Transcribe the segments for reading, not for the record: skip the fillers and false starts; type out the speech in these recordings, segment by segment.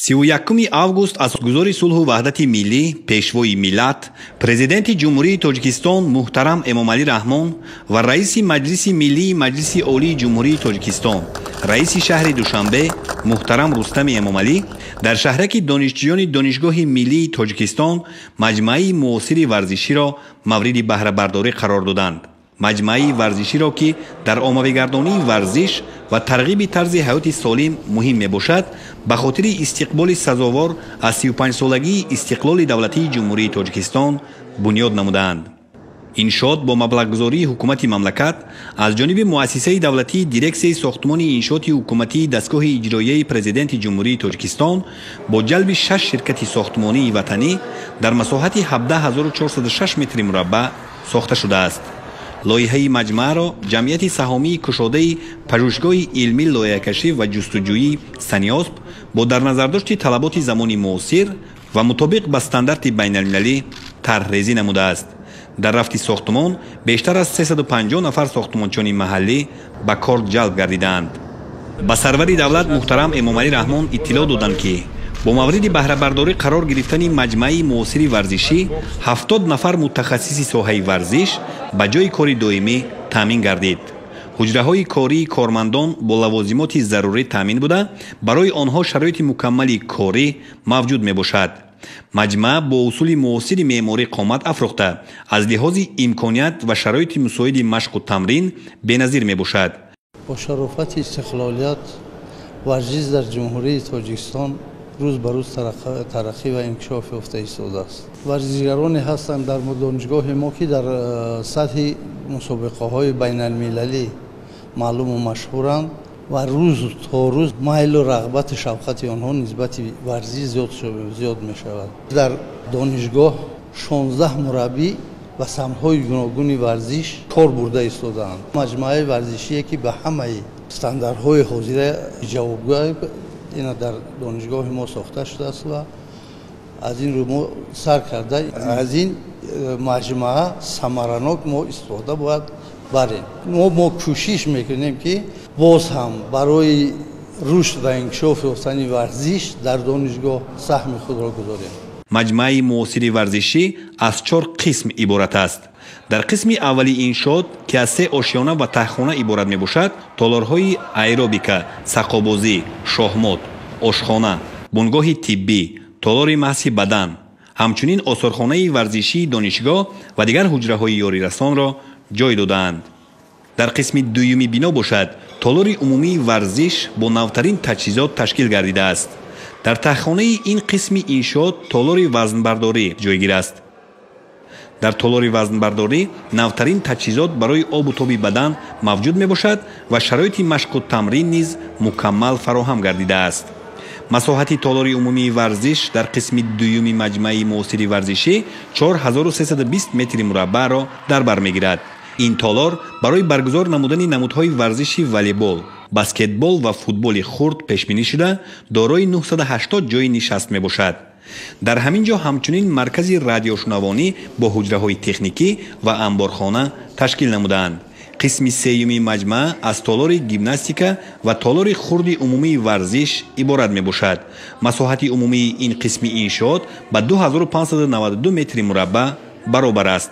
31 август асосгузори сулҳу ваҳдати миллӣ, пешвои миллат, президенти Ҷумҳурии Тоҷикистон муҳтарам Эмомалӣ Раҳмон ва раиси Маҷлиси Миллии Маҷлиси Олии Ҷумҳурии Тоҷикистон, раиси шаҳри Душанбе муҳтарам Рустами Эмомалӣ дар шаҳраки донишҷӯёни Донишгоҳи Миллии Тоҷикистон маҷмӯаи муосири варзиширо мавриди баҳрабардорӣ қарор доданд. Маҷмӯаи варзиширо, ки дар оммавигардонии варзиш ва тарғиби тарзи ҳаёти солим муҳим мебошад, ба хотири истиқболи сазовор аз 35-солагии истиқлоли давлатии Ҷумҳурии Тоҷикистон бунёд намудаанд. Иншоот бо маблағгузории ҳукумати мамлакат аз ҷониби муассисаи давлатии дирексияи сохтмони иншооти ҳукуматии дастгоҳи иҷроияи президенти Ҷумҳурии Тоҷикистон бо ҷалби шаш ширкати сохтмонии ватанӣ дар масоҳати 17 406 метри мураббаъ сохта шудааст. Лоиҳаи маҷмӯаро ҷамъияти саҳомии кушодаи пажӯҳишгоҳи илмӣ, лоиҳакашӣ ва ҷустуҷӯӣ «Саниосп» бо дар назардошти талаботи замони муосир ва мутобиқ ба стандарти байналмилалӣ тарҳрезӣ намудааст. Дар рафти сохтмон бештар аз 350 нафар сохтмончони маҳаллӣ ба кор ҷалб гардидаанд. Ба сарвари давлат муҳтарам Эмомалӣ Раҳмон иттилоъ доданд, ки бо мавриди баҳрабардорӣ қарор гирифтани маҷмӯаи муосири варзишӣ 70 нафар мутахассиси соҳаи варзиш ба ҷойи кори доимӣ таъмин гардид. Ҳуҷраҳои кории кормандон бо лавозимоти зарурӣ таъмин буда, барои онҳо шароити мукаммали корӣ мавҷуд мебошад. Маҷмӯа бо усули муосири меъморӣ қомат афрохта, аз лиҳози имконият ва шароити мусоиди машқу тамрин беназир мебошад. Бо шарофати истиқлолият варзиш дар Ҷумҳурии Тоҷикистон рӯз ба рӯз тараққӣ ва инкишоф ёфта истодааст. Варзишгароне ҳастанд дар донишгоҳи мо, ки дар сатҳи мусобиқаҳои байналмилалӣ маълуму машҳуранд ва рӯз то рӯз майлу рағбати шавқати онҳо нисбати варзиш зиёд мешавад. Дар донишгоҳ 16 мураббӣ ба самтҳои гуногуни варзиш кор бурда истодаанд. Маҷмӯаи варзишие, ки ба ҳамаи стандартҳои ҳозира ҷавобгӯ, ина дар донишгоҳи мо сохта шудааст ва аз ин рӯ мо сар карда аз ин маҷмӯа самаранок мо истифода бояд барем. Мо кӯшиш мекунем, ки боз ҳам барои рушд ва инкишоф ёфтани варзиш дар донишгоҳ саҳми худро гузорем. Маҷмӯаи муосири варзишӣ аз чор қисм иборат аст. Дар қисми аввали иншоот, ки аз се ошёна ва таҳхона иборат мебошад, толорҳои аэробика, сақобозӣ, шоҳмот, ошхона, бунгоҳи тиббӣ, толори масҳи бадан, ҳамчунин осорхонаи варзишии донишгоҳ ва дигар ҳуҷраҳои ёрирасонро ҷой додаанд. Дар қисми дуюми бино бошад, толори умумии варзиш бо навтарин таҷҳизот ташкил гардидааст. Дар таҳхонаи ин қисми иншоот толори вазнбардорӣ ҷойгир аст. Дар толори вазнбардорӣ навтарин таҷҳизот барои обу тоби бадан мавҷуд мебошад ва шароити машқу тамрин низ мукаммал фароҳам гардидааст. Масоҳати толори умумии варзиш дар қисми дуюми маҷмӯаи муосири варзишӣ 4320 метри мураббаъро дар бар мегирад. Ин толор барои баргузор намудани намудҳои варзиши волейбол, баскетбол ва футболи хурд пешбинӣ шуда, дорои 980 ҷойи нишаст мебошад. Дар ҳамин ҷо ҳамчунин маркази радиошунавонӣ бо ҳуҷраҳои техникӣ ва амборхона ташкил намудаанд. Қисми сеюми маҷмӯа аз толори гимнастика ва толори хурди умумии варзиш иборат мебошад. Масоҳати умумии ин қисми иншоот ба 2592 метри мураббаъ баробар аст.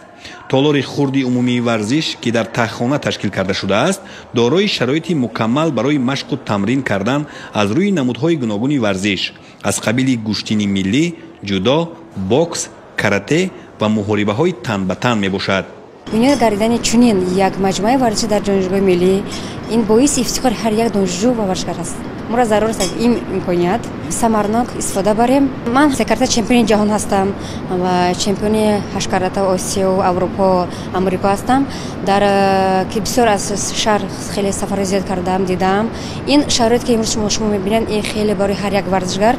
Толори хурди умумии варзиш, ки дар таҳхона ташкил карда шудааст, дорои шароити мукаммал барои машқу тамрин кардан аз рӯи намудҳои гуногуни варзиш аз қабили гӯштини миллӣ, ҷудо, бокс, карате ва муҳорибаҳои тан ба тан мебошад. Бунёд гардидани чунин як маҷмӯаи варзишӣ дар Донишгоҳи миллӣ ин боиси ифтихори ҳар як донишҷӯ ва варзишгар аст. Моро зарур аст, аз ин имконият самарнок истифода барем. Ман секарата чемпиони ҷаҳон ҳастам ва чемпиони ҳашткарата Осиё, Аврупо, Амрико ҳастам. Дар ки бисёр аз шаҳр хеле сафарҳои зиёд кардаам, дидаам. Ин шароите, ки имрӯз шумо мебинед, ин хеле барои ҳар як варзишгар,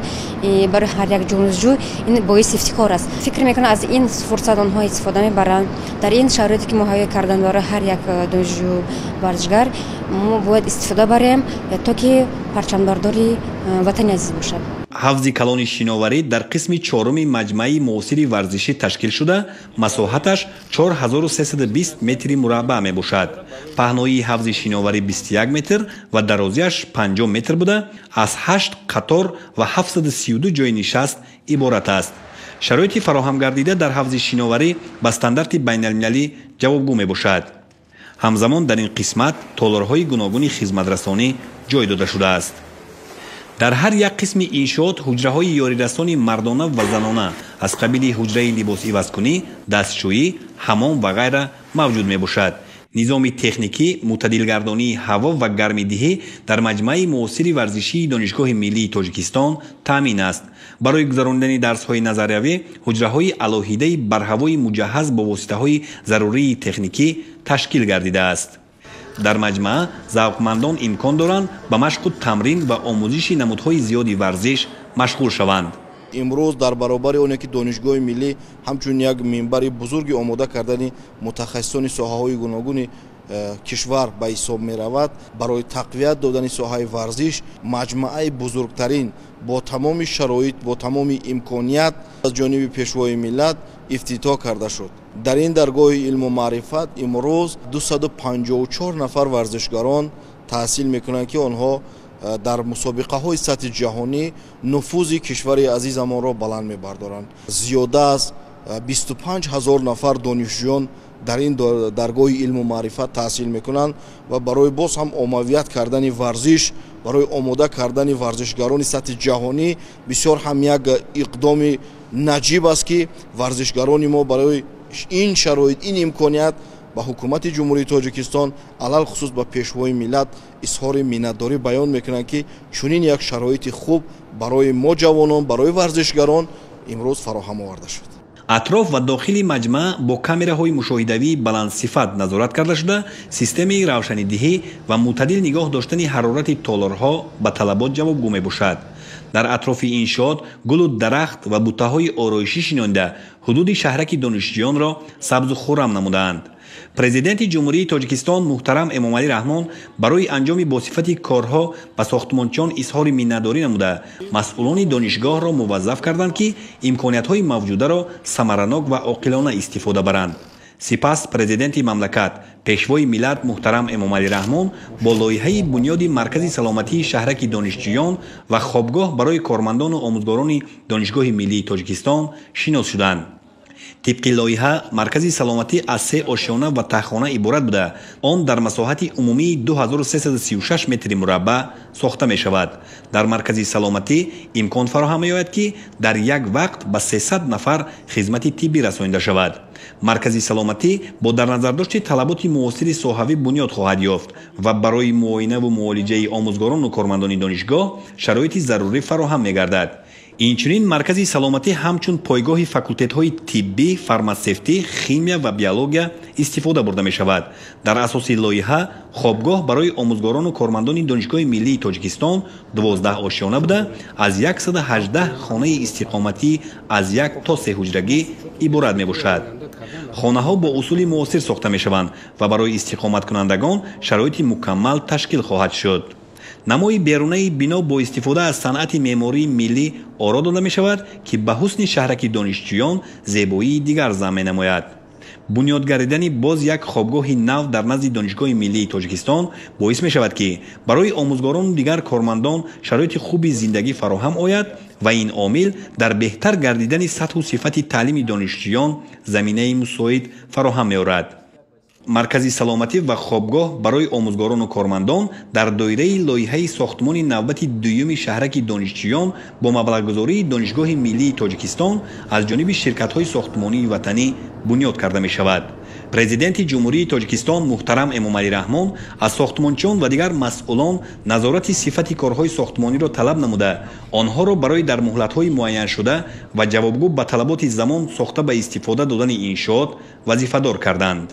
барои ҳар як ҷунусҷӯ ин боиси ифтихор аст. Фикр мекунам, аз ин фурсат онҳо истифода мебаранд. Дар ин шароите, ки муҳайё карданд барои ҳар як донишҷӯ, варзишгар, мо бояд истифода барем, то ки парчамбардори ватани азиз бошад. шавад. Ҳавзи калони шиноварӣ дар қисми чоруми маҷмааи муосири варзишӣ ташкил шуда, масоҳаташ 4320 метри мураббаъ мебошад. Паҳноии ҳавзи шиноварӣ 21 метр ва дарозиаш 50 метр буда, аз 8 қатор ва 732 ҷойи нишаст иборат аст. Шароити фароҳамгардида дар ҳавзи шиноварӣ ба стандарти байналмилалӣ ҷавобгӯ мебошад. Ҳамзамон дар ин қисмат толорҳои гуногуни хизматрасонӣ ҷой дода шудааст. Дар ҳар як қисми иншоот ҳуҷраҳои ёрирасони мардона ва занона аз қабили ҳуҷраи либосивазкунӣ, дастшӯӣ, ҳамом ва ғайра мавҷуд мебошад. Низоми техникӣ, мӯътадилгардонии ҳаво ва гармидиҳӣ дар маҷмааи муосири варзишии Донишгоҳи миллии Тоҷикистон таъмин аст. Барои гузаронидани дарсҳои назариявӣ ҳуҷраҳои алоҳидаи барҳавои муҷаҳҳаз бо воситаҳои зарурии техникӣ ташкил гардидааст. Дар маҷмаа завқмандон имкон доранд ба машқу тамрин ва омӯзиши намудҳои зиёди варзиш машғул шаванд. Имрӯз дар баробари оне ки Донишгоҳи миллӣ ҳамчун як минбари бузурги омода кардани мутахассисони соҳаҳои гуногуни кишвар ба ҳисоб меравад, барои тақвият додани соҳаи варзиш маҷмааи бузургтарин бо тамоми шароит, бо тамоми имконият аз ҷониби Пешвои миллат ифтитоҳ карда шуд. Дар ин даргоҳи илму маърифат имрӯз 254 нафар варзишгарон таҳсил мекунанд, ки онҳо дар мусобиқаҳои сатҳи ҷаҳонӣ нуфузи кишвари азизамонро баланд мебардоранд. Зиёда аз 25 ҳазор нафар донишҷӯён дар ин даргоҳи илму маърифат таҳсил мекунанд ва барои боз ҳам оммавият кардани варзиш, барои омода кардани варзишгарони сатҳи ҷаҳонӣ бисёр ҳам як иқдоми наҷиб аст, ки варзишгарони мо барои ин шароит, ин имконият ба ҳукумати Ҷумҳурии Тоҷикистон, алалхусус ба Пешвои миллат изҳори миннатдорӣ баён мекунанд, ки чунин як шароити хуб барои мо ҷавонон, барои варзишгарон имрӯз фароҳам оварда шуд. Атроф ва дохили маҷмаа бо камераҳои мушоҳидавии баландсифат назорат карда шуда, системаи равшанидиҳӣ ва мӯътадил нигоҳ доштани ҳарорати толорҳо ба талабот ҷавобгӯ мебошад. Дар атрофи иншоот гулу дарахт ва бутаҳои ороишӣ шинонида, ҳудуди шаҳраки донишҷӯёнро сабзу хуррам намудаанд. Президенти Ҷумҳурии Тоҷикистон муҳтарам Эмомалӣ Раҳмон барои анҷоми босифати корҳо ба сохтмончиён изҳори миннатдорӣ намуда, масъулони донишгоҳро муваззаф карданд, ки имкониятҳои мавҷударо самаранок ва оқилона истифода баранд. Сипас президенти мамлакат, Пешвои миллат муҳтарам Эмомалӣ Раҳмон бо лоиҳаи бунёди маркази саломатии шаҳраки донишҷӯён ва хобгоҳ барои кормандону омӯзгорони Донишгоҳи миллии Тоҷикистон шинос шуданд. Тибқи лоиҳа, маркази саломатӣ аз се ошёна ва таҳхона иборат буда, он дар масоҳати умумии 2336 метри мураббаъ сохта мешавад. Дар маркази саломатӣ имкон фароҳам меояд, ки дар як вақт ба 300 нафар хизмати тиббӣ расонида шавад. Маркази саломатӣ бо дар назардошти талаботи муосири соҳавӣ бунёд хоҳад ёфт ва барои муоинаву муолиҷаи омӯзгорону кормандони донишгоҳ шароити зарурӣ фароҳам мегардад. Инчунин маркази саломатӣ ҳамчун пойгоҳи факултетҳои тиббӣ, фарматсевтӣ, химия ва биология истифода бурда мешавад. Дар асоси лоиҳа хобгоҳ барои омӯзгорону кормандони Донишгоҳи миллии Тоҷикистон 12 ошёна буда, аз 118 хонаи истиқоматӣ аз 1 то 3 ҳуҷрагӣ иборат мебошад. Хонаҳо бо усули муосир сохта мешаванд ва барои истиқоматкунандагон шароити мукаммал ташкил хоҳад шуд. Намои берунаи бино бо истифода аз санъати меъмории миллӣ оро дода мешавад, ки ба ҳусни шаҳраки донишҷӯён зебоии дигар зам менамояд. Бунёд гардидани боз як хобгоҳи нав дар назди Донишгоҳи миллии Тоҷикистон боис мешавад, ки барои омӯзгорону дигар кормандон шароити хуби зиндагӣ фароҳам ояд ва ин омил дар беҳтар гардидани сатҳу сифати таълими донишҷӯён заминаи мусоид фароҳам меорад. Маркази саломатӣ ва хобгоҳ барои омӯзгорону кормандон дар доираи лоиҳаи сохтмони навбати дуюми шаҳраки донишҷӯён бо маблағгузории Донишгоҳи миллии Тоҷикистон аз ҷониби ширкатҳои сохтмонии ватанӣ бунёд карда мешавад. Президенти Ҷумҳурии Тоҷикистон муҳтарам Эмомалӣ Раҳмон аз сохтмончиён ва дигар масъулон назорати сифати корҳои сохтмониро талаб намуда, онҳоро барои дар муҳлатҳои муайяншуда ва ҷавобгӯ ба талаботи замон сохта ба истифода додани иншоот вазифадор карданд.